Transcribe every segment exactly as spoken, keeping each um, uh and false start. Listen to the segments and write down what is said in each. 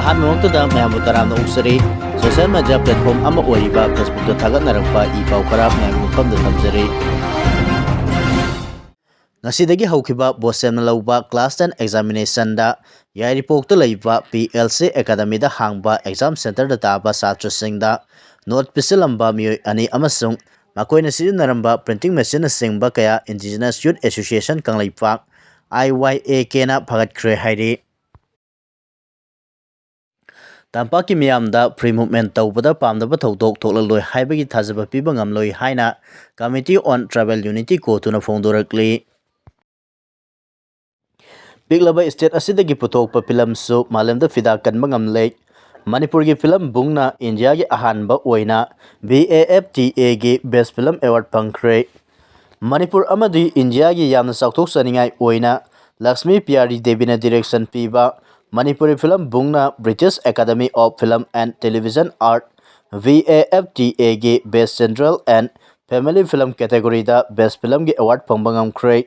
ꯑꯍꯥꯟꯕꯃꯛꯇꯗ ꯃꯌꯥꯝꯕꯨ ꯇꯔꯥꯝꯅ ꯑꯣꯛꯆꯔꯤ꯫ Social media platform ꯑꯃ ꯑꯣꯏꯔꯤꯕ Facebookꯇ ꯊꯥꯒꯠꯅꯔꯛꯄ ꯏ ꯄꯥꯎ ꯈꯔ ꯃꯌꯥꯝꯒꯤ ꯃꯐꯝꯗ ꯊꯝꯖꯔꯤ꯫ ꯉꯁꯤꯗꯒꯤ ꯍꯧꯈꯤꯕ ꯕꯣꯁꯦꯝꯅ ꯂꯧꯕ class ten examinationꯗ ꯌꯥꯏꯔꯤꯄꯣꯛꯇ ꯂꯩꯕ P L C Academyꯗ ꯍꯥꯡꯕ exam centreꯗ ꯇꯥꯕ ꯁꯥꯇ꯭ꯔꯁꯤꯡꯗ note ꯄꯤꯁꯤꯜꯂꯝꯕ ꯃꯤꯑꯣꯏ ꯑꯅꯤ ꯑꯃꯁꯨꯡ ꯃꯈꯣꯏꯅ ꯁꯤꯖꯤꯟꯅꯔꯝꯕ printing machineꯅꯆꯤꯡꯕ ꯀꯌꯥ Indigenous Youth Association Kangleipak, I Y A Kꯅ ꯐꯥꯒꯠꯈ꯭ꯔꯦ ꯍꯥꯏꯔꯤ꯫ ꯇꯝꯄꯥꯛꯀꯤ ꯃꯤꯌꯥꯝꯗ free movement ꯇꯧꯕꯗ ꯄꯥꯝꯗꯕ ꯊꯧꯗꯣꯛ ꯊꯣꯛꯂꯛꯂꯣꯏ ꯍꯥꯏꯕꯒꯤ ꯊꯥꯖꯕ ꯄꯤꯕ ꯉꯝꯂꯣꯏ ꯍꯥꯏꯅ Committee on Tribal Unity ꯀꯣꯇꯨꯅ ꯐꯣꯡꯗꯣꯔꯛꯂꯤ꯫ ꯄꯤꯛꯂꯕ state ꯑꯁꯤꯗꯒꯤ ꯄꯨꯊꯣꯛꯄ ꯐꯤꯂꯝꯁꯨ ꯃꯥꯂꯦꯝꯗ ꯐꯤꯗꯥ ꯀꯟꯕ ꯉꯝꯂꯦ꯫ ꯃꯅꯤꯄꯨꯔꯒꯤ ꯐꯤꯂꯝ ꯕꯨꯡꯅ ꯏꯟꯗꯤꯌꯥꯒꯤ ꯑꯍꯥꯟꯕ ꯑꯣꯏꯅ B A F T Aꯒꯤ Best Film Award ꯐꯪꯈ꯭ꯔꯦ꯫ ꯃꯅꯤꯄꯨꯔ ꯑꯃꯗꯤ ꯏꯟꯗꯤꯌꯥꯒꯤ ꯌꯥꯝꯅ ꯆꯥꯎꯊꯣꯛꯆꯅꯤꯡꯉꯥꯏ ꯑꯣꯏꯅ ꯂꯛꯁꯃꯤ ꯄꯤꯌꯥꯔꯤ ꯗꯦꯕꯤꯅ direction ꯄꯤꯕ ꯃꯅꯤꯄꯨꯔꯤ ꯐꯤꯂꯝ ꯕꯨꯡꯅ British Academy of Film and Television Art, B A F T Aꯒꯤ Best Central and Family Film categoryꯗ Best Filmꯒꯤ award ꯐꯪꯕ ꯉꯝꯈ꯭ꯔꯦ꯫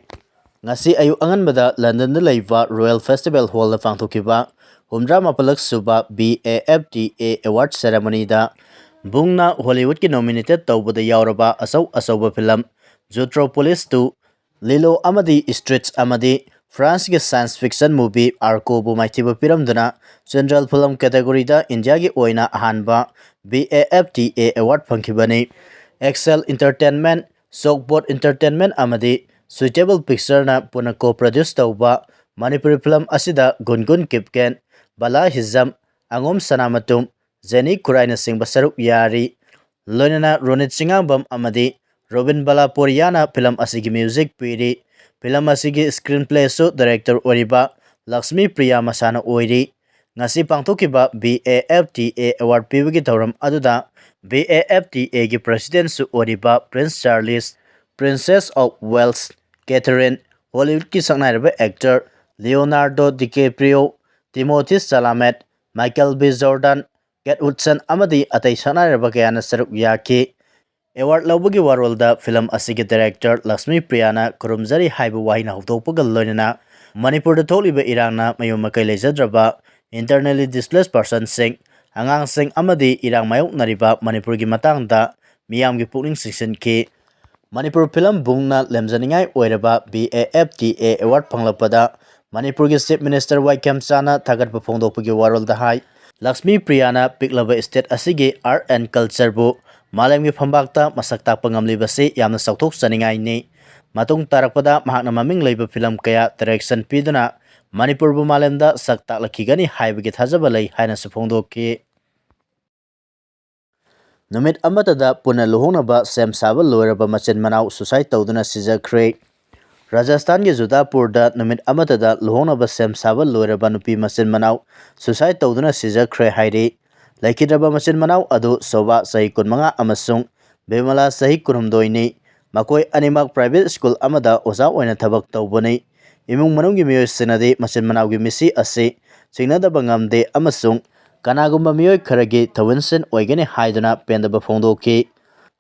ꯉꯁꯤ ꯑꯌꯨꯛ ꯑꯉꯟꯕꯗ ꯂꯟꯗꯟꯗ ꯂꯩꯕ Royal Festival Hallꯗ ꯄꯥꯡꯊꯣꯛꯈꯤꯕ ꯍꯨꯝꯗ꯭ꯔꯥ ꯃꯥꯄꯜꯂꯛ ꯁꯨꯕ B A F T A Award ceremonyꯗ ꯕꯨꯡꯅ ꯍꯣꯂꯤꯋꯨꯗꯀꯤ nominated ꯇꯧꯕꯗ ꯌꯥꯎꯔꯕ ꯑꯆꯧ ꯑꯆꯧꯕ ꯐꯤꯂꯝ Zootropolis two, Lilo ꯑꯃꯗꯤ Stitch ꯑꯃꯗꯤ ꯐ꯭ꯔꯥꯟꯁꯀꯤ science fiction movie Arcoꯕꯨ ꯃꯥꯏꯊꯤꯕ ꯄꯤꯔꯝꯗꯨꯅ Central Film categoryꯗ ꯏꯟꯗꯤꯌꯥꯒꯤ ꯑꯣꯏꯅ ꯑꯍꯥꯟꯕ B A F T A Award ꯐꯪꯈꯤꯕꯅꯤ꯫ Excel Entertainment, Soapbox Entertainment ꯑꯃꯗꯤ Suitable Pictureꯅ ꯄꯨꯟꯅ co-produce ꯇꯧꯕ ꯃꯅꯤꯄꯨꯔꯤ ꯐꯤꯂꯝ ꯑꯁꯤꯗ ꯒꯨꯟꯒꯨꯟ ꯀꯤꯞꯀꯦꯟ, ꯕꯂꯥ ꯍꯤꯖꯝ, ꯑꯉꯣꯝ ꯁꯅꯥꯃꯇꯨꯝ, ꯖꯦꯅꯤ ꯈꯨꯔꯥꯏꯅꯆꯤꯡꯕ ꯁꯔꯨꯛ ꯌꯥꯔꯤ꯫ ꯂꯣꯏꯅꯅ ꯔꯣꯅꯤꯠ ꯆꯤꯉꯥꯝꯕꯝ ꯑꯃꯗꯤ ꯔꯣꯕꯤꯟ ꯕꯂꯥꯄꯣꯔꯤꯌꯥꯅ ꯐꯤꯂꯝ ꯑꯁꯤꯒꯤ music ꯄꯤꯔꯤ꯫ ꯐꯤꯂꯝ ꯑꯁꯤꯒꯤ screenplayꯁꯨ director ꯑꯣꯏꯔꯤꯕ ꯂꯛꯁꯃꯤ ꯄ꯭ꯔꯤꯌꯥ ꯃꯁꯥꯅ ꯑꯣꯏꯔꯤ꯫ ꯉꯁꯤ ꯄꯥꯡꯊꯣꯛꯈꯤꯕ B A F T A Award ꯄꯤꯕꯒꯤ ꯊꯧꯔꯝ ꯑꯗꯨꯗ B A F T Aꯒꯤ presidentꯁꯨ ꯑꯣꯏꯔꯤꯕ Prince Charles, Princess of Wales, Catherine, ꯍꯣꯂꯤꯋꯨꯗꯀꯤ ꯁꯛꯅꯥꯏꯔꯕ actor Leonardo DiCaprio, Timothée Chalamet, Michael B Jordan, Kate Hudson ꯑꯃꯗꯤ ꯑꯇꯩ ꯁꯛꯅꯥꯏꯔꯕ ꯀꯌꯥꯅ ꯁꯔꯨꯛ ꯌꯥꯈꯤ꯫ Award ꯂꯧꯕꯒꯤ ꯋꯥꯔꯣꯜꯗ ꯐꯤꯂꯝ ꯑꯁꯤꯒꯤ director ꯂꯛꯁꯃꯤ ꯄ꯭ꯔꯤꯌꯥꯅ ꯈꯨꯔꯨꯝꯖꯔꯤ ꯍꯥꯏꯕ ꯋꯥꯍꯩꯅ ꯍꯧꯗꯣꯛꯄꯒ ꯂꯣꯏꯅꯅ ꯃꯅꯤꯄꯨꯔꯗ ꯊꯣꯛꯂꯤꯕ ꯏꯔꯥꯡꯅ ꯃꯌꯨꯝ ꯃꯀꯩ ꯂꯩꯖꯗ꯭ꯔꯕ internally displaced personꯁꯤꯡ, ꯑꯉꯥꯡꯁꯤꯡ ꯑꯃꯗꯤ ꯏꯔꯥꯡ ꯃꯥꯌꯣꯛꯅꯔꯤꯕ ꯃꯅꯤꯄꯨꯔꯒꯤ ꯃꯇꯥꯡꯗ ꯃꯤꯌꯥꯝꯒꯤ ꯄꯨꯛꯅꯤꯡ ꯆꯤꯡꯁꯤꯟꯈꯤ꯫ ꯃꯅꯤꯄꯨꯔ ꯐꯤꯂꯝ ꯕꯨꯡꯅ ꯂꯦꯝꯖꯅꯤꯡꯉꯥꯏ ꯑꯣꯏꯔꯕ B A F T A award ꯐꯪꯂꯛꯄꯗ ꯃꯅꯤꯄꯨꯔꯒꯤ Chief Minister ꯋꯥꯏ ꯈꯦꯝꯆꯥꯅ ꯊꯥꯒꯠꯄ ꯐꯣꯡꯗꯣꯛꯄꯒꯤ ꯋꯥꯔꯣꯜꯗ ꯍꯥꯏ, ꯂꯛꯁꯃꯤ ꯄ꯭ꯔꯤꯌꯥꯅ ꯄꯤꯛꯂꯕ state ꯑꯁꯤꯒꯤ art and cultureꯕꯨ ꯃꯥꯂꯦꯝꯒꯤ ꯐꯝꯕꯥꯛꯇ ꯃꯁꯛ ꯇꯥꯛꯄ ꯉꯝꯂꯤꯕꯁꯤ ꯌꯥꯝꯅ ꯆꯥꯎꯊꯣꯛꯆꯅꯤꯡꯉꯥꯏꯅꯤ꯫ ꯃꯇꯨꯡ ꯇꯥꯔꯛꯄꯗ ꯃꯍꯥꯛꯅ ꯃꯃꯤꯡ ꯂꯩꯕ ꯐꯤꯂꯝ ꯀꯌꯥ direction ꯄꯤꯗꯨꯅ ꯃꯅꯤꯄꯨꯔꯕꯨ ꯃꯥꯂꯦꯝꯗ ꯁꯛ ꯇꯥꯛꯂꯛꯈꯤꯒꯅꯤ ꯍꯥꯏꯕꯒꯤ ꯊꯥꯖꯕ ꯂꯩ ꯍꯥꯏꯅꯁꯨ ꯐꯣꯡꯗꯣꯛꯈꯤ꯫ ꯅꯨꯃꯤꯠ ꯑꯃꯠꯇꯗ ꯄꯨꯟꯅ ꯂꯨꯍꯣꯡꯅꯕ ꯁꯦꯝ ꯁꯥꯕ ꯂꯣꯏꯔꯕ ꯃꯆꯤꯟ ꯃꯅꯥꯎ suicide ꯇꯧꯗꯨꯅ ꯁꯤꯖꯈ꯭ꯔꯦ꯫ ꯔꯥꯖꯁꯊꯥꯟꯒꯤ ꯖꯨꯗꯥꯄꯨꯔꯗ ꯅꯨꯃꯤꯠ ꯑꯃꯠꯇꯗ ꯂꯨꯍꯣꯡꯅꯕ ꯁꯦꯝ ꯁꯥꯕ ꯂꯣꯏꯔꯕ ꯅꯨꯄꯤ ꯃꯆꯤꯟ ꯃꯅꯥꯎ suicide ꯇꯧꯗꯨꯅ ꯁꯤꯖꯈ꯭ꯔꯦ ꯍꯥꯏꯔꯤ꯫ ꯂꯩꯈꯤꯗ꯭ꯔꯕ ꯃꯆꯤꯟ ꯃꯅꯥꯎ ꯑꯗꯨ ꯁꯣꯚꯥ, ꯆꯍꯤ ꯀꯨꯟꯃꯉꯥ, ꯑꯃꯁꯨꯡ ꯕꯤꯃꯂꯥ, ꯆꯍꯤ ꯀꯨꯟꯍꯨꯝꯗꯣꯏꯅꯤ꯫ ꯃꯈꯣꯏ ꯑꯅꯤꯃꯛ private school ꯑꯃꯗ ꯑꯣꯖꯥ ꯑꯣꯏꯅ ꯊꯕꯛ ꯇꯧꯕꯅꯤ꯫ ꯏꯃꯨꯡ ꯃꯅꯨꯡꯒꯤ ꯃꯤꯑꯣꯏꯁꯤꯡꯅꯗꯤ ꯃꯆꯤꯟ ꯃꯅꯥꯎꯒꯤ ꯃꯤꯁꯤ ꯑꯁꯤ ꯆꯤꯡꯅꯗꯕ ꯉꯝꯗꯦ ꯑꯃꯁꯨꯡ ꯀꯅꯥꯒꯨꯝꯕ ꯃꯤꯑꯣꯏ ꯈꯔꯒꯤ ꯊꯧꯋꯤꯟꯁꯤꯟ ꯑꯣꯏꯒꯅꯤ ꯍꯥꯏꯗꯨꯅ ꯄꯦꯟꯗꯕ ꯐꯣꯡꯗꯣꯛꯈꯤ꯫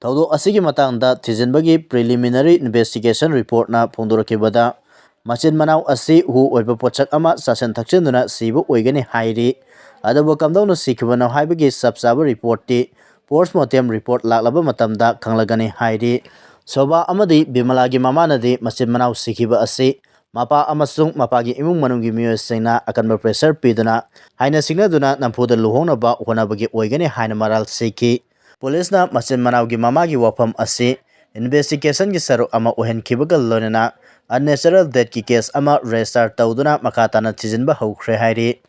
ꯊꯧꯗꯣꯛ ꯑꯁꯤꯒꯤ ꯃꯇꯥꯡꯗ ꯊꯤꯖꯤꯟꯕꯒꯤ preliminary investigation reportꯅ ꯐꯣꯡꯗꯣꯔꯛꯈꯤꯕꯗ, ꯃꯆꯤꯟ ꯃꯅꯥꯎ ꯑꯁꯤ ꯍꯨ ꯑꯣꯏꯕ ꯄꯣꯠꯁꯛ ꯑꯃ ꯆꯥꯁꯤꯟ ꯊꯛꯆꯤꯟꯗꯨꯅ ꯁꯤꯕ ꯑꯣꯏꯒꯅꯤ ꯍꯥꯏꯔꯤ꯫ ꯑꯗꯨꯕꯨ ꯀꯝꯗꯧꯅ ꯁꯤꯈꯤꯕꯅꯣ ꯍꯥꯏꯕꯒꯤ ꯆꯞ ꯆꯥꯕ reportꯇꯤ post mortem report ꯂꯥꯛꯂꯕ ꯃꯇꯝꯗ ꯈꯪꯂꯒꯅꯤ ꯍꯥꯏꯔꯤ꯫ ꯁꯣꯚꯥ ꯑꯃꯗꯤ ꯕꯤꯃꯂꯥꯒꯤ ꯃꯃꯥꯅꯗꯤ ꯃꯆꯤꯟ ꯃꯅꯥꯎ ꯁꯤꯈꯤꯕ ꯑꯁꯤ ꯃꯄꯥ ꯑꯃꯁꯨꯡ ꯃꯄꯥꯒꯤ ꯏꯃꯨꯡ ꯃꯅꯨꯡꯒꯤ ꯃꯤꯑꯣꯏꯁꯤꯡꯅ ꯑꯀꯟꯕ pressure ꯄꯤꯗꯨꯅ ꯍꯥꯏꯅ ꯁꯤꯡꯅꯗꯨꯅ ꯅꯝꯐꯨꯗ ꯂꯨꯍꯣꯡꯅꯕ ꯍꯣꯠꯅꯕꯒꯤ ꯑꯣꯏꯒꯅꯤ ꯍꯥꯏꯅ ꯃꯔꯥꯜ ꯁꯤꯈꯤ꯫ ꯄꯨꯂꯤꯁꯅ ꯃꯆꯤꯟ ꯃꯅꯥꯎꯒꯤ ꯃꯃꯥꯒꯤ ꯋꯥꯐꯝ ꯑꯁꯤ investigationꯒꯤ ꯁꯔꯨꯛ ꯑꯃ ꯑꯣꯏꯍꯟꯈꯤꯕꯒ ꯂꯣꯏꯅꯅ unnatural deathꯀꯤ case ꯑꯃ register ꯇꯧꯗꯨꯅ ꯃꯈꯥ ꯇꯥꯅ ꯊꯤꯖꯤꯟꯕ ꯍꯧꯈ꯭ꯔꯦ ꯍꯥꯏꯔꯤ꯫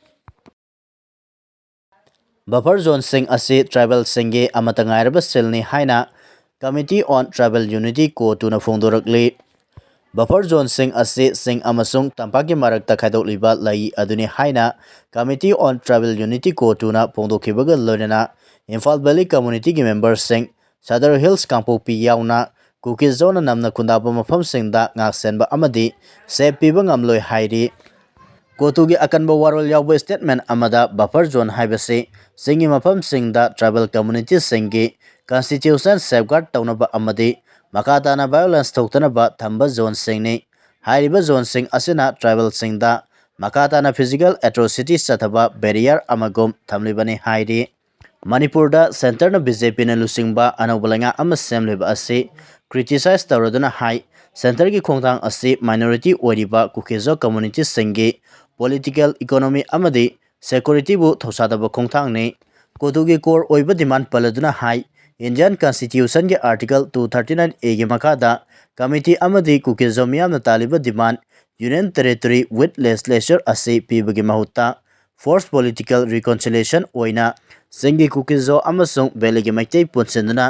Buffer zoneꯁꯤꯡ ꯑꯁꯤ tribalꯁꯤꯡꯒꯤ ꯑꯃꯠꯇ ꯉꯥꯏꯔꯕ ꯁꯤꯜꯅꯤ ꯍꯥꯏꯅ Committee on Tribal Unity, CoTUꯅ ꯐꯣꯡꯗꯣꯔꯛꯂꯤ꯫ Buffer zoneꯁꯤꯡ ꯑꯁꯤ ꯆꯤꯡ ꯑꯃꯁꯨꯡ ꯇꯝꯄꯥꯛꯀꯤ ꯃꯔꯛꯇ ꯈꯥꯏꯗꯣꯛꯂꯤꯕ ꯂꯩ ꯑꯗꯨꯅꯤ ꯍꯥꯏꯅ Committee on Tribal Unity, CoTUꯅ ꯐꯣꯡꯗꯣꯛꯈꯤꯕꯒ ꯂꯣꯏꯅꯅ Imphal Valley communityꯒꯤ memberꯁꯤꯡ, Sadar Hills, ꯀꯥꯡꯄꯣꯛꯄꯤ ꯌꯥꯎꯅ Kuki-Zona ꯅꯝꯅ ꯈꯨꯟꯗꯥꯕ ꯃꯐꯝꯁꯤꯡꯗ ꯉꯥꯛꯁꯦꯟꯕ ꯑꯃꯗꯤ safe ꯄꯤꯕ ꯉꯝꯂꯣꯏ ꯍꯥꯏꯔꯤ꯫ CoTUꯒꯤ ꯑꯀꯟꯕ ꯋꯥꯔꯣꯜ ꯌꯥꯎꯕ statement ꯑꯃꯗ buffer zone ꯍꯥꯏꯕꯁꯤ ꯆꯤꯡꯒꯤ ꯃꯐꯝꯁꯤꯡꯗ tribal communityꯁꯤꯡꯒꯤ constitution safeguard ꯇꯧꯅꯕ ꯑꯃꯗꯤ ꯃꯈꯥ ꯇꯥꯅ violence ꯊꯣꯛꯇꯅꯕ ꯊꯝꯕ zoneꯁꯤꯡꯅꯤ꯫ ꯍꯥꯏꯔꯤꯕ zoneꯁꯤꯡ ꯑꯁꯤꯅ tribalꯁꯤꯡꯗ ꯃꯈꯥ ꯇꯥꯅ physical atrocities ꯆꯠꯊꯕ barrier ꯑꯃꯒꯨꯝ ꯊꯝꯂꯤꯕꯅꯤ ꯍꯥꯏꯔꯤ꯫ ꯃꯅꯤꯄꯨꯔꯗ centreꯅ BJPꯅ ꯂꯨꯆꯤꯡꯕ ꯑꯅꯧꯕ ꯂꯩꯉꯥꯛ ꯑꯃ ꯁꯦꯝꯂꯤꯕ ꯑꯁꯤ criticize ꯇꯧꯔꯗꯨꯅ ꯍꯥꯏ, centreꯒꯤ ꯈꯣꯡꯊꯥꯡ ꯑꯁꯤ minority ꯑꯣꯏꯔꯤꯕ ꯀꯨꯀꯤꯖꯣ communityꯁꯤꯡꯒꯤ political, economy ꯑꯃꯗꯤ securityꯕꯨ ꯊꯧꯁꯥꯗꯕ ꯈꯣꯡꯊꯥꯡꯅꯤ꯫ ꯀꯣꯇꯨꯒꯤ core ꯑꯣꯏꯕ demand ꯄꯜꯂꯗꯨꯅ ꯍꯥꯏ, Indian Constitutionꯒꯤ Article two thirty nine Aꯒꯤ ꯃꯈꯥꯗ committee ꯑꯃꯗꯤ ꯀꯨꯀꯤꯖꯣ ꯃꯤꯌꯥꯝꯅ ꯇꯥꯜꯂꯤꯕ demand union territory with legislature ꯑꯁꯤ ꯄꯤꯕꯒꯤ ꯃꯍꯨꯠꯇ force political reconciliation ꯑꯣꯏꯅ ꯆꯤꯡꯒꯤ ꯀꯨꯀꯤꯖꯣ ꯑꯃꯁꯨꯡ valleyꯒꯤ ꯃꯩꯇꯩ ꯄꯨꯟꯁꯤꯟꯗꯨꯅ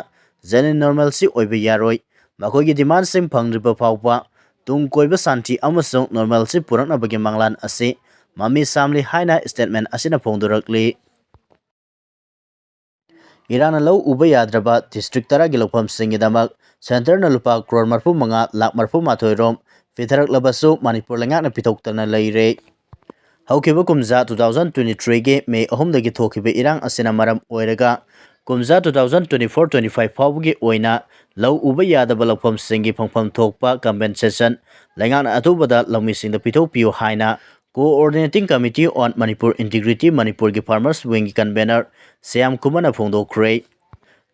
genuine normalcy ꯑꯣꯏꯕ ꯌꯥꯔꯣꯏ꯫ ꯃꯈꯣꯏꯒꯤ demandꯁꯤꯡ ꯐꯪꯗ꯭ꯔꯤꯕ ꯐꯥꯎꯕ ꯇꯨꯡ ꯀꯣꯏꯕ ꯁꯥꯟꯇꯤ ꯑꯃꯁꯨꯡ normalcy ꯄꯨꯔꯛꯅꯕꯒꯤ ꯃꯪꯂꯥꯟ ꯑꯁꯤ ꯃꯃꯤ ꯁꯥꯝꯂꯤ ꯍꯥꯏꯅ statement ꯑꯁꯤꯅ ꯐꯣꯡꯗꯣꯔꯛꯂꯤ꯫ ꯏꯔꯥꯡꯅ ꯂꯧ ꯎꯕ ꯌꯥꯗ꯭ꯔꯕ district ꯇꯔꯥꯒꯤ ꯂꯧꯐꯝꯁꯤꯡꯒꯤꯗꯃꯛ centreꯅ ꯂꯨꯄꯥ crore ꯃꯔꯤꯐꯨ ꯃꯉꯥ ꯂꯥꯈ ꯃꯔꯤꯐꯨ ꯃꯥꯊꯣꯏ ꯔꯣꯝ ꯄꯤꯊꯔꯛꯂꯕꯁꯨ ꯃꯅꯤꯄꯨꯔ ꯂꯩꯉꯥꯛꯅ ꯄꯤꯊꯣꯛꯇꯅ ꯂꯩꯔꯦ꯫ ꯍꯧꯈꯤꯕ ꯀꯨꯝꯖꯥ two thousand twenty threeꯒꯤ May ꯑꯍꯨꯝꯗꯒꯤ ꯊꯣꯛꯈꯤꯕ ꯏꯔꯥꯡ ꯑꯁꯤꯅ ꯃꯔꯝ ꯑꯣꯏꯔꯒ ꯀꯨꯝꯖꯥ two thousand twenty four twenty five ꯐꯥꯎꯕꯒꯤ ꯑꯣꯏꯅ ꯂꯧ ꯎꯕ ꯌꯥꯗꯕ ꯂꯧꯐꯝꯁꯤꯡꯒꯤ ꯐꯪꯐꯝ ꯊꯣꯛꯄ compensation ꯂꯩꯉꯥꯛꯅ ꯑꯊꯨꯕꯗ ꯂꯧꯃꯤꯁꯤꯡꯗ ꯄꯤꯊꯣꯛꯄꯤꯌꯨ ꯍꯥꯏꯅ Coordinating Committee on Manipur Integrity ꯃꯅꯤꯄꯨꯔꯒꯤ farmers wingꯒꯤ convener ꯁ꯭ꯌꯥꯝ ꯀꯨꯃꯥꯔꯅ ꯐꯣꯡꯗꯣꯛꯈ꯭ꯔꯦ꯫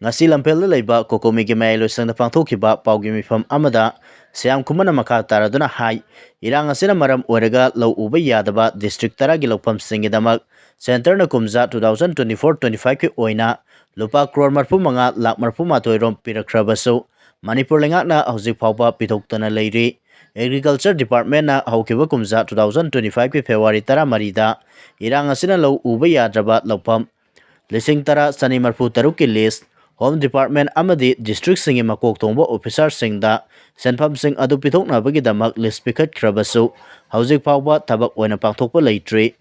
ꯉꯁꯤ ꯂꯝꯐꯦꯜꯗ ꯂꯩꯕ COCOMIꯒꯤ ꯃꯌꯥꯏ ꯂꯣꯏꯁꯪꯗ ꯄꯥꯡꯊꯣꯛꯈꯤꯕ ꯄꯥꯎꯒꯤ ꯃꯤꯐꯝ ꯑꯃꯗ ꯁ꯭ꯌꯥꯝ ꯀꯨꯃꯥꯔꯅ ꯃꯈꯥ ꯇꯥꯔꯗꯨꯅ ꯍꯥꯏ, ꯏꯔꯥꯡ ꯑꯁꯤꯅ ꯃꯔꯝ ꯑꯣꯏꯔꯒ ꯂꯧ ꯎꯕ ꯌꯥꯗꯕ district ꯇꯔꯥꯒꯤ ꯂꯧꯐꯝꯁꯤꯡꯒꯤꯗꯃꯛ centreꯅ ꯀꯨꯝꯖꯥ two thousand twenty four twenty fiveꯀꯤ ꯑꯣꯏꯅ ꯂꯨꯄꯥ crore ꯃꯔꯤꯐꯨ ꯃꯉꯥ ꯂꯥꯈ ꯃꯔꯤꯐꯨ ꯃꯥꯊꯣꯏ ꯔꯣꯝ ꯄꯤꯔꯛꯈ꯭ꯔꯕꯁꯨ ꯃꯅꯤꯄꯨꯔ ꯂꯩꯉꯥꯛꯅ ꯍꯧꯖꯤꯛ ꯐꯥꯎꯕ ꯄꯤꯊꯣꯛꯇꯅ ꯂꯩꯔꯤ꯫ Agriculture Departmentꯅ ꯍꯧꯈꯤꯕ ꯀꯨꯝꯖꯥ two thousand twenty fiveꯀꯤ February ꯇꯔꯥꯃꯔꯤꯗ ꯏꯔꯥꯡ ꯑꯁꯤꯅ ꯂꯧ ꯎꯕ ꯌꯥꯗ꯭ꯔꯕ ꯂꯧꯐꯝ ꯂꯤꯁꯤꯡ ꯇꯔꯥ ꯆꯅꯤ ꯃꯔꯤꯐꯨ ꯇꯔꯨꯛꯀꯤ list Home Department ꯑꯃꯗꯤ districtꯁꯤꯡꯒꯤ ꯃꯀꯣꯛ ꯊꯣꯡꯕ officerꯁꯤꯡꯗ ꯁꯦꯟꯐꯝꯁꯤꯡ ꯑꯗꯨ ꯄꯤꯊꯣꯛꯅꯕꯒꯤꯗꯃꯛ list ꯄꯤꯈꯠꯈ꯭ꯔꯕꯁꯨ ꯍꯧꯖꯤꯛ ꯐꯥꯎꯕ ꯊꯕꯛ ꯑꯣꯏꯅ ꯄꯥꯡꯊꯣꯛꯄ ꯂꯩꯇ꯭ꯔꯤ꯫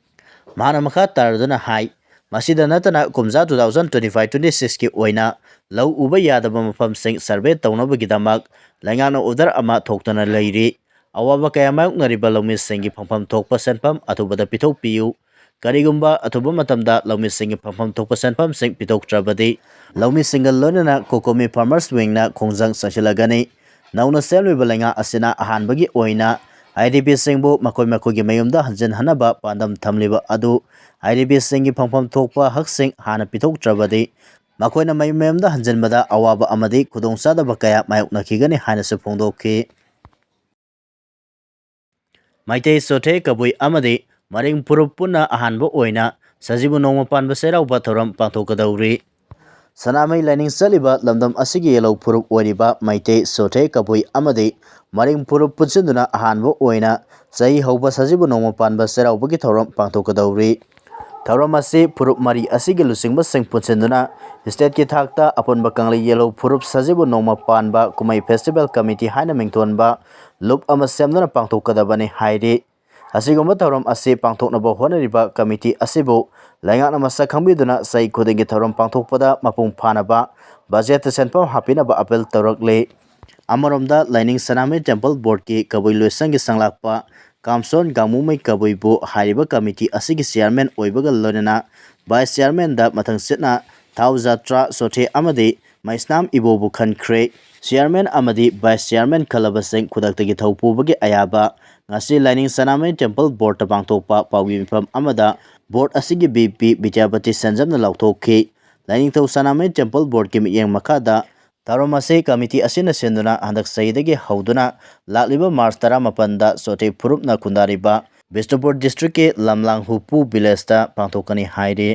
ꯃꯍꯥꯛꯅ ꯃꯈꯥ ꯇꯥꯔꯗꯨꯅ ꯍꯥꯏ, ꯃꯁꯤꯗ ꯅꯠꯇꯅ ꯀꯨꯝꯖꯥ two thousand twenty five twenty sixꯀꯤ ꯑꯣꯏꯅ ꯂꯧ ꯎꯕ ꯌꯥꯗꯕ ꯃꯐꯝꯁꯤꯡ survey ꯇꯧꯅꯕꯒꯤꯗꯃꯛ ꯂꯩꯉꯥꯛꯅ order ꯑꯃ ꯊꯣꯛꯇꯅ ꯂꯩꯔꯤ꯫ ꯑꯋꯥꯕ ꯀꯌꯥ ꯃꯥꯌꯣꯛꯅꯔꯤꯕ ꯂꯧꯃꯤꯁꯤꯡꯒꯤ ꯐꯪꯐꯝ ꯊꯣꯛꯄ ꯁꯦꯟꯐꯝ ꯑꯊꯨꯕꯗ ꯄꯤꯊꯣꯛꯄꯤꯌꯨ꯫ ꯀꯔꯤꯒꯨꯝꯕ ꯑꯊꯨꯕ ꯃꯇꯝꯗ ꯂꯧꯃꯤꯁꯤꯡꯒꯤ ꯐꯪꯐꯝ ꯊꯣꯛꯄ ꯁꯦꯟꯐꯝꯁꯤꯡ ꯄꯤꯊꯣꯛꯇ꯭ꯔꯕꯗꯤ ꯂꯧꯃꯤꯁꯤꯡꯒ ꯂꯣꯏꯅꯅ COCOMI farmers wingꯅ ꯈꯣꯡꯖꯪ ꯆꯪꯁꯤꯜꯂꯒꯅꯤ꯫ ꯅꯧꯅ ꯁꯦꯝꯂꯤꯕ ꯂꯩꯉꯥꯛ ꯑꯁꯤꯅ ꯑꯍꯥꯟꯕꯒꯤ ꯑꯣꯏꯅ IDPꯁꯤꯡꯕꯨ ꯃꯈꯣꯏ ꯃꯈꯣꯏꯒꯤ ꯃꯌꯨꯝꯗ ꯍꯟꯖꯤꯟꯍꯟꯅꯕ ꯄꯥꯟꯗꯝ ꯊꯝꯂꯤꯕ ꯑꯗꯨ IDPꯁꯤꯡꯒꯤ ꯐꯪꯐꯝ ꯊꯣꯛꯄ ꯍꯛꯁꯤꯡ ꯍꯥꯟꯅ ꯄꯤꯊꯣꯛꯇ꯭ꯔꯕꯗꯤ ꯃꯈꯣꯏꯅ ꯃꯌꯨꯝ ꯃꯌꯨꯝꯗ ꯍꯟꯖꯤꯟꯕꯗ ꯑꯋꯥꯕ ꯑꯃꯗꯤ ꯈꯨꯗꯣꯡꯆꯥꯗꯕ ꯀꯌꯥ ꯃꯥꯌꯣꯛꯅꯈꯤꯒꯅꯤ ꯍꯥꯏꯅꯁꯨ ꯐꯣꯡꯗꯣꯛꯈꯤ꯫ ꯃꯩꯇꯩ, ꯆꯣꯊꯦ, ꯀꯕꯨꯏ ꯑꯃꯗꯤ ꯃꯔꯤꯡ ꯐꯨꯔꯨꯞ ꯄꯨꯟꯅ ꯑꯍꯥꯟꯕ ꯑꯣꯏꯅ ꯁꯖꯤꯕꯨ ꯅꯣꯡꯃ ꯄꯥꯟꯕ ꯆꯩꯔꯥꯎꯕ ꯊꯧꯔꯝ ꯄꯥꯡꯊꯣꯛꯀꯗꯧꯔꯤ꯫ ꯁꯅꯥꯃꯍꯤ ꯂꯥꯏꯅꯤꯡ ꯆꯠꯂꯤꯕ ꯂꯝꯗꯝ ꯑꯁꯤꯒꯤ ꯌꯦꯜꯍꯧ ꯐꯨꯔꯨꯞ ꯑꯣꯏꯔꯤꯕ ꯃꯩꯇꯩ, ꯆꯣꯊꯦ, ꯀꯕꯨꯏ ꯑꯃꯗꯤ ꯃꯔꯤꯡ ꯐꯨꯔꯨꯞ ꯄꯨꯟꯁꯤꯟꯗꯨꯅ ꯑꯍꯥꯟꯕ ꯑꯣꯏꯅ ꯆꯍꯤ ꯍꯧꯕ ꯁꯖꯤꯕꯨ ꯅꯣꯡꯃ ꯄꯥꯟꯕ ꯆꯩꯔꯥꯎꯕꯒꯤ ꯊꯧꯔꯝ ꯄꯥꯡꯊꯣꯛꯀꯗꯧꯔꯤ꯫ ꯊꯧꯔꯝ ꯑꯁꯤ ꯐꯨꯔꯨꯞ ꯃꯔꯤ ꯑꯁꯤꯒꯤ ꯂꯨꯆꯤꯡꯕꯁꯤꯡ ꯄꯨꯟꯁꯤꯟꯗꯨꯅ stateꯀꯤ ꯊꯥꯛꯇ ꯑꯄꯨꯟꯕ ꯀꯪꯂꯩ ꯌꯦꯜꯍꯧ ꯐꯨꯔꯨꯞ ꯁꯖꯤꯕꯨ ꯅꯣꯡꯃ ꯄꯥꯟꯕ ꯀꯨꯝꯍꯩ festival committee ꯍꯥꯏꯅ ꯃꯤꯡꯊꯣꯟꯕ ꯂꯨꯞ ꯑꯃ ꯁꯦꯝꯗꯨꯅ ꯄꯥꯡꯊꯣꯛꯀꯗꯕꯅꯤ ꯍꯥꯏꯔꯤ꯫ ꯑꯁꯤꯒꯨꯝꯕ ꯊꯧꯔꯝ ꯑꯁꯤ ꯄꯥꯡꯊꯣꯛꯅꯕ ꯍꯣꯠꯅꯔꯤꯕ committee ꯑꯁꯤꯕꯨ ꯂꯩꯉꯥꯛꯅ ꯃꯁꯛ ꯈꯪꯕꯤꯗꯨꯅ ꯆꯍꯤ ꯈꯨꯗꯤꯡꯒꯤ ꯊꯧꯔꯝ ꯄꯥꯡꯊꯣꯛꯄꯗ ꯃꯄꯨꯡ ꯐꯥꯅꯕ budgetꯇ ꯁꯦꯟꯐꯝ ꯍꯥꯞꯄꯤꯅꯕ appeal ꯇꯧꯔꯛꯂꯤ꯫ ꯑꯃꯔꯣꯝꯗ ꯂꯥꯏꯅꯤꯡ ꯁꯅꯥꯃꯍꯤ temple boardꯀꯤ ꯀꯕꯨꯏ ꯂꯣꯏꯁꯪꯒꯤ ꯁꯪꯂꯥꯛꯄ ꯀꯥꯝꯁꯣꯟ ꯒꯥꯡꯃꯨꯃꯩ ꯀꯕꯨꯏꯕꯨ ꯍꯥꯏꯔꯤꯕ committee ꯑꯁꯤꯒꯤ chairman ꯑꯣꯏꯕꯒ ꯂꯣꯏꯅꯅ vice chairmanꯗ ꯃꯊꯪ ꯆꯠꯅ ꯊꯥꯎ ꯖꯥꯇ꯭ꯔꯥ ꯆꯣꯊꯦ ꯑꯃꯗꯤ ꯃꯩꯁꯅꯥꯝ ꯏꯕꯣꯕꯨ ꯈꯟꯈ꯭ꯔꯦ꯫ Chairman ꯑꯃꯗꯤ vice chairman ꯈꯜꯂꯕꯁꯤꯡ ꯈꯨꯗꯛꯇꯒꯤ ꯊꯧ ꯄꯨꯕꯒꯤ ꯑꯌꯥꯕ ꯉꯁꯤ ꯂꯥꯏꯅꯤꯡ ꯁꯅꯥꯃꯍꯤ temple boardꯇ ꯄꯥꯡꯊꯣꯛꯄ ꯄꯥꯎꯒꯤ ꯃꯤꯐꯝ ꯑꯃꯗ board ꯑꯁꯤꯒꯤ VP ꯕꯤꯗ꯭ꯌꯥꯄꯇꯤ ꯁꯦꯟꯖꯝꯅ ꯂꯥꯎꯊꯣꯛꯈꯤ꯫ ꯂꯥꯏꯅꯤꯡꯊꯧ ꯁꯅꯥꯃꯍꯤ temple boardꯀꯤ ꯃꯤꯠꯌꯦꯡ ꯃꯈꯥꯗ ꯊꯧꯔꯝ ꯑꯁꯤ committee ꯑꯁꯤꯅ ꯁꯤꯟꯗꯨꯅ ꯍꯟꯗꯛ ꯆꯍꯤꯗꯒꯤ ꯍꯧꯗꯨꯅ ꯂꯥꯛꯂꯤꯕ March ꯇꯔꯥꯃꯥꯄꯟꯗ ꯆꯣꯊꯦ ꯐꯨꯔꯨꯞꯅ ꯈꯨꯟꯗꯥꯔꯤꯕ ꯕꯤꯁꯅꯨꯄꯨꯔ districtꯀꯤ ꯂꯝꯂꯥꯡ ꯍꯨꯄꯨ villageꯇ ꯄꯥꯡꯊꯣꯛꯀꯅꯤ ꯍꯥꯏꯔꯤ꯫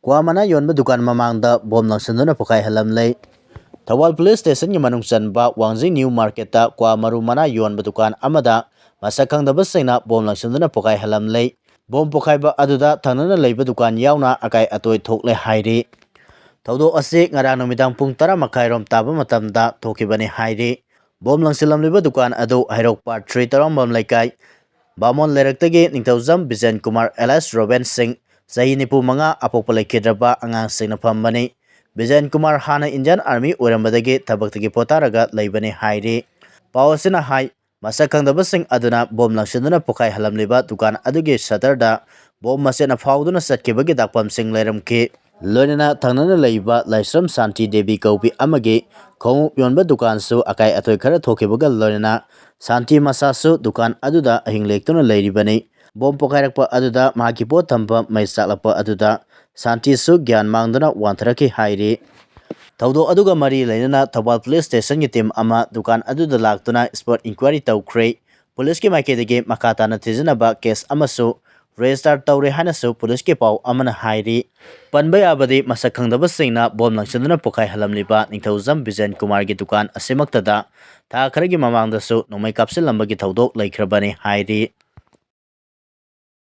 ꯀ꯭ꯋꯥ ꯃꯅꯥ ꯌꯣꯟꯕ ꯗꯨꯀꯥꯟ ꯃꯃꯥꯡꯗ ꯕꯣꯝ ꯂꯪꯁꯤꯟꯗꯨꯅ ꯄꯣꯈꯥꯏꯍꯜꯂꯝꯂꯦ꯫ ꯊꯧꯕꯥꯜ police stationꯒꯤ ꯃꯅꯨꯡ ꯆꯟꯕ ꯋꯥꯡꯖꯤꯡ new marketꯇ ꯀ꯭ꯋꯥ ꯃꯔꯨ ꯃꯅꯥ ꯌꯣꯟꯕ ꯗꯨꯀꯥꯟ ꯑꯃꯗ ꯃꯁꯛ ꯈꯪꯗꯕꯁꯤꯡꯅ ꯕꯣꯝ ꯂꯪꯁꯤꯟꯗꯨꯅ ꯄꯣꯈꯥꯏꯍꯜꯂꯝꯂꯦ꯫ ꯕꯣꯝ ꯄꯣꯈꯥꯏꯕ ꯑꯗꯨꯗ ꯊꯪꯅꯅ ꯂꯩꯕ ꯗꯨꯀꯥꯟ ꯌꯥꯎꯅ ꯑꯀꯥꯏ ꯑꯇꯣꯏ ꯊꯣꯛꯂꯦ ꯍꯥꯏꯔꯤ꯫ ꯊꯧꯗꯣꯛ ꯑꯁꯤ ꯉꯔꯥꯡ ꯅꯨꯃꯤꯗꯥꯡ ꯄꯨꯡ ꯇꯔꯥ ꯃꯈꯥꯏꯔꯣꯝ ꯇꯥꯕ ꯃꯇꯝꯗ ꯊꯣꯛꯈꯤꯕꯅꯤ ꯍꯥꯏꯔꯤ꯫ ꯕꯣꯝ ꯂꯪꯁꯤꯜꯂꯝꯂꯤꯕ ꯗꯨꯀꯥꯟ ꯑꯗꯨ ꯍꯩꯔꯣꯛ part three ꯇꯔꯥꯝꯕꯝ ꯂꯩꯀꯥꯏ ꯕꯥꯃꯣꯟ ꯂꯩꯔꯛꯇꯒꯤ ꯅꯤꯡꯊꯧꯖꯝ ꯕꯤꯖꯦꯟ ꯀꯨꯃꯥꯔ alias ꯔꯣꯕꯦꯟ ꯁꯤꯡ, ꯆꯍꯤ ꯅꯤꯐꯨ ꯃꯉꯥ, ꯑꯄꯣꯛꯄ ꯂꯩꯈꯤꯗ꯭ꯔꯕ ꯑꯉꯥꯡꯁꯤꯡꯅ ꯐꯝꯕꯅꯤ꯫ ꯕꯤꯖꯦꯟ ꯀꯨꯃꯥꯔ ꯍꯥꯟꯅ Indian Army ꯑꯣꯏꯔꯝꯕꯗꯒꯤ ꯊꯕꯛꯇꯒꯤ ꯄꯣꯊꯥꯔꯒ ꯂꯩꯕꯅꯤ ꯍꯥꯏꯔꯤ꯫ ꯄꯥꯎ ꯑꯁꯤꯅ ꯍꯥꯏ, ꯃꯁꯛ ꯈꯪꯗꯕꯁꯤꯡ ꯑꯗꯨꯅ ꯕꯣꯝ ꯂꯪꯁꯤꯟꯗꯨꯅ ꯄꯣꯈꯥꯏꯍꯜꯂꯝꯂꯤꯕ ꯗꯨꯀꯥꯟ ꯑꯗꯨꯒꯤ shutterꯗ ꯕꯣꯝ ꯃꯆꯦꯠꯅ ꯐꯥꯎꯗꯨꯅ ꯆꯠꯈꯤꯕꯒꯤ ꯗꯥꯛꯐꯝꯁꯤꯡ ꯂꯩꯔꯝꯈꯤ꯫ ꯂꯣꯏꯅꯅ ꯊꯪꯅꯅ ꯂꯩꯕ ꯂꯥꯏꯁ꯭ꯔꯝ ꯁꯥꯟꯇꯤ ꯗꯦꯕꯤ ꯀꯧꯕꯤ ꯑꯃꯒꯤ ꯈꯣꯡꯎꯞ ꯌꯣꯟꯕ ꯗꯨꯀꯥꯟꯁꯨ ꯑꯀꯥꯏ ꯑꯇꯣꯏ ꯈꯔ ꯊꯣꯛꯈꯤꯕꯒ ꯂꯣꯏꯅꯅ ꯁꯥꯟꯇꯤ ꯃꯁꯥꯁꯨ ꯗꯨꯀꯥꯟ ꯑꯗꯨꯗ ꯑꯍꯤꯡ ꯂꯦꯛꯇꯨꯅ ꯂꯩꯔꯤꯕꯅꯤ꯫ ꯕꯣꯝ ꯄꯣꯈꯥꯏꯔꯛꯄ ꯑꯗꯨꯗ ꯃꯍꯥꯛꯀꯤ ꯄꯣꯠ ꯊꯝꯐꯝ ꯃꯩ ꯆꯥꯛꯂꯛꯄ ꯑꯗꯨꯗ ꯁꯥꯟꯇꯤꯁꯨ ꯒ꯭ꯌꯥꯟ ꯃꯥꯡꯗꯨꯅ ꯋꯥꯟꯊꯔꯛꯈꯤ ꯍꯥꯏꯔꯤ꯫ ꯊꯧꯗꯣꯛ ꯑꯗꯨꯒ ꯃꯔꯤ ꯂꯩꯅꯅ ꯊꯧꯕꯥꯜ ꯄꯨꯂꯤꯁ ꯁ꯭ꯇꯦꯁꯟꯒꯤ ꯇꯤꯝ ꯑꯃ ꯗꯨꯀꯥꯟ ꯑꯗꯨꯗ ꯂꯥꯛꯇꯨꯅ ꯁ꯭ꯄꯣꯠ ꯏꯟꯀ꯭ꯋꯥꯏꯔꯤ ꯇꯧꯈ꯭ꯔꯦ꯫ ꯄꯨꯂꯤꯁꯀꯤ ꯃꯥꯏꯀꯩꯗꯒꯤ ꯃꯈꯥ ꯇꯥꯅ ꯊꯤꯖꯤꯟꯅꯕ ꯀꯦꯁ ꯑꯃꯁꯨ ꯔꯦꯖꯤꯁꯇꯥꯔ ꯇꯧꯔꯦ ꯍꯥꯏꯅꯁꯨ ꯄꯨꯂꯤꯁꯀꯤ ꯄꯥꯎ ꯑꯃꯅ ꯍꯥꯏꯔꯤ꯫ ꯄꯟꯕ ꯌꯥꯕꯗꯤ ꯃꯁꯛ ꯈꯪꯗꯕꯁꯤꯡꯅ ꯕꯣꯝ ꯂꯪꯁꯤꯟꯗꯨꯅ ꯄꯣꯈꯥꯏꯍꯜꯂꯝꯂꯤꯕ ꯅꯤꯡꯊꯧꯖꯝ ꯕꯤꯖꯦꯟ ꯀꯨꯃꯥꯔꯒꯤ ꯗꯨꯀꯥꯟ ꯑꯁꯤꯃꯛꯇꯗ ꯊꯥ ꯈꯔꯒꯤ ꯃꯃꯥꯡꯗꯁꯨ ꯅꯣꯡꯃꯩ ꯀꯥꯞꯁꯤꯜꯂꯝꯕꯒꯤ ꯊꯧꯗꯣꯛ ꯂꯩꯈ꯭ꯔꯕꯅꯤ ꯍꯥꯏꯔꯤ꯫